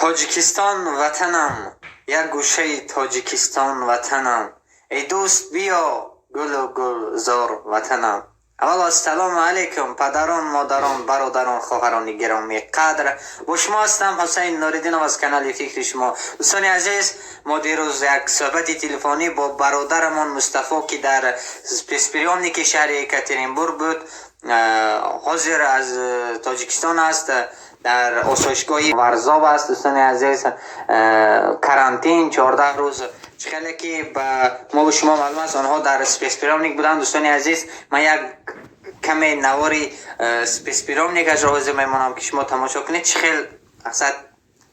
Тоҷикистон ватанам, як гӯшаи Тоҷикистон ватанам. Эй дӯст, биё, гулу гулзор ватанам. Аввало, ассалому алайкум, падарон, модарон, бародарон, хоҳарони гиромӣ қадр. Бо шумо ҳастам, Ҳусайн Нуриддинов, аз канали «Фикри шумо». Дӯстони азиз, мо дирӯз як суҳбати телефонӣ бо бародарамон Мустафо, ки дар спецприёмники шаҳри Екатеринбург буд, ҳозир аз Тоҷикистон аст, дар осоишгоҳи Варзоб аст. Дӯстони азиз, карантин 14 рӯз, чӣ хеле ки ба мо шумо маълум аст, онҳо дар спецприёмник буданд. Дӯстони азиз, ман як каме навори спецприёмникашро ҳозир мемонам, ки шумо тамошо кунед, чӣ хел мақсад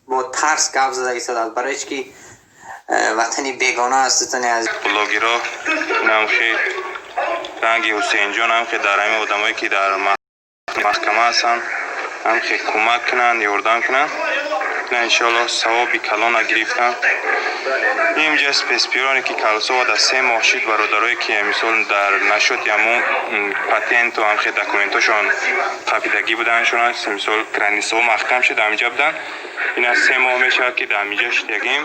бо тарс гап зада истодааст, барои чи ки ватани бегона аст, дӯстони азиз. Блогеро намхи ранги Ҳусейнҷон, ҳамхе дар ҳамин одамое, ки дар маҳкама ҳастанд, ҳамхе кӯмак кунанд, ёрдам кунанд. На, иншоаллоҳ, савоби калона гирифтанд. Инҷа спецприёмники Колесово дар 3 моҳ шид. Бародарое, ки мисол дар нашоти ҳамун патенту ҳамхе документошон қапидагӣ буданшон аст, мисол границаҳо маҳкам шуд, ҳаминҷа буданд. Ина 3 моҳ мешавад, ки дар ҳаминҷа шидагим.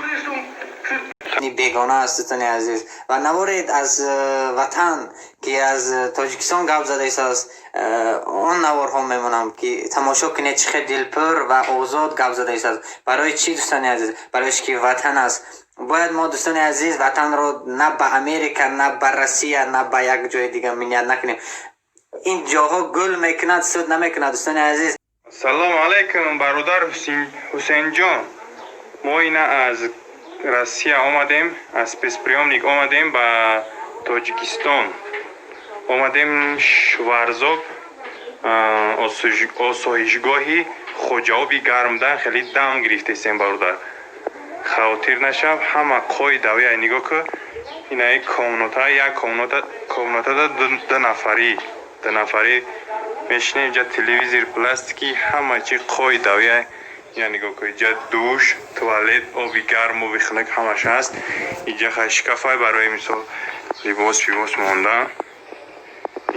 Бегона аст, дӯстони азиз, ва наворед аз ватан, ки аз Тоҷикистон гап зада истодааст, он наворҳо мемонам, ки тамошо кунед, чӣ хел дилпур ва озод гап зада истодааст. Барои чӣ, дӯстони азиз? Барои чи ки ватан аст. Бояд мо, дӯстони азиз, ватанро на ба Америка, на ба Россия, на ба як ҷои дига миннат накунем. Ин ҷоҳо гул мекунад, суд намекунад, дӯстони азиз. Ассалому алайкум, бародар Ҳусейнҷон. Мо ина аз Россия омадем, аз спецприёмник омадем, ба Тоҷикистон омадем, Варзоб, осоишгоҳи Хоҷаоби Гармдан. Хеле дам гирифтесем, бародар, хавотир нашав, ҳама қоидавия. Нигоҳ ку, инаи комната, як комната, комнатада ду нафарӣ, ду нафарӣ мешинем. Инҷа телевизор пластики, ҳама чи қоидавия. Ина нигоҳ ку, инҷа душ, туалет, оби гарм, оби хунук, ҳамаш ҳаст. Инҷа хай шкафай барои мисол либос пибос мондан.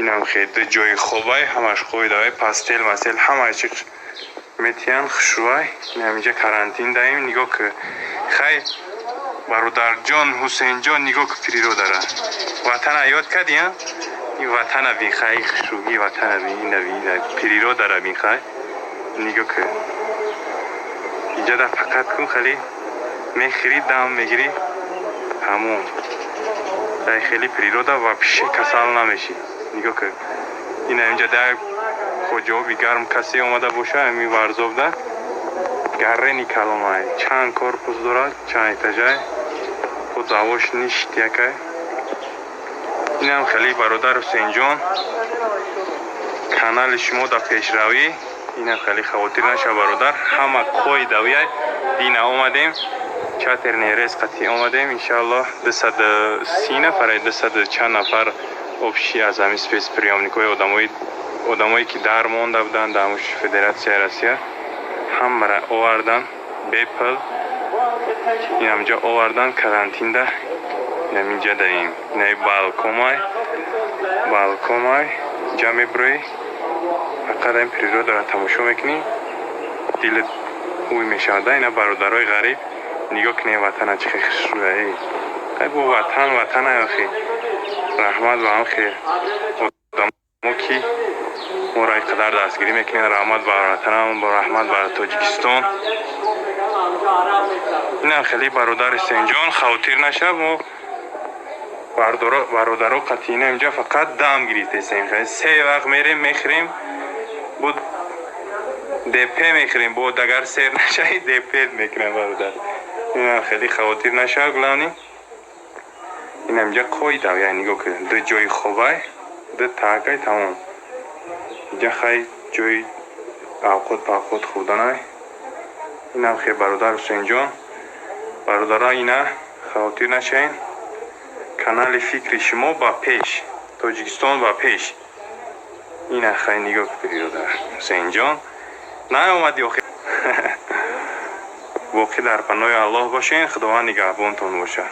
Инам хел ду ҷои хобай, ҳамаш қоидавай, постель мастел, ҳама чи метиҳанд, хушрӯай. Инам инҷа карантин даем. Нигоҳ ку, хай, бародарҷон Ҳусейнҷон, нигоҳ ку природара. Ватана ёд кардӣ, а? Ин ватана бин, хай, хушрӯгии ватана бин, ина бин, ина природара бин, хай, нигоҳ ку. Инҷа фақат кун, хеле мехӯрӣ, дам мегирӣ, тамом. Дар хеле природа вообще касал намешӣ. Нигоҳ ку, ина инҷа дар Хоҷаоби Гарм касе омада боша, ҳамин Варзобда гаррени каломай, чанд корпус дорад, чанд этажай, худ ҳавош ништ якай. Инам хеле, бародар Ҳусейнҷон, канали шумо дар пешравӣ. Инам хеле хавотир наша, бародар, ҳама қоидавияй. Дина омадем, чартерный рейс қатъӣ омадем. Иншааллоҳ, 230 нафар, дусаду чанд нафар общий аз ҳамин спецприёмникҳои одамое, ки дар монда буданд дар ҳамун Федератсияи Россия, ҳамаро овардан бепул, инамҷо овардан, карантинда инаминҷа даем. Инаи балкомай, балкомай, инҷа мебироӣ, фақат ин природаро тамошо мекунӣ, дилат ӯй мешавад. Ина, бародарои ғариб, нигоҳ кунед ватана чӣ хел хушрӯя. Ай бо ватан, ватана охи. Раҳмат ба ҳам хел одамо, ки моро ин қадар дастгирӣ мекунед. Раҳмат ба ватанам, раҳмат ба Тоҷикистон. Инам хеле, бародар Ҳусейнҷон, хавотир нашав, мо бародаро қатъина инҷа фақат дам гирифтесем. Се вақт мерем, мехӯрем, буд ДП мехӯрем, бо агар сер нашавӣ, ДП мекунем, бародар. Инам хеле хавотир нашав, главный инам инҷа қоида, яъне нигоҳ кун, ду ҷои хобай, ду таакай, тамом. Инҷа хай ҷои авқот павқот хӯрданай. Инам хел, бародар Ҳусейнҷон, бародаро, ина хавотир нашавед, канали «Фикри шумо» ба пеш, Тоҷикистон ба пеш. Ина хай, нигоҳ кун, бародар Ҳусейнҷон, наомадӣ охи. Боқӣ дар паноҳи Аллоҳ бошед, Худованд нигаҳбонтон бошад.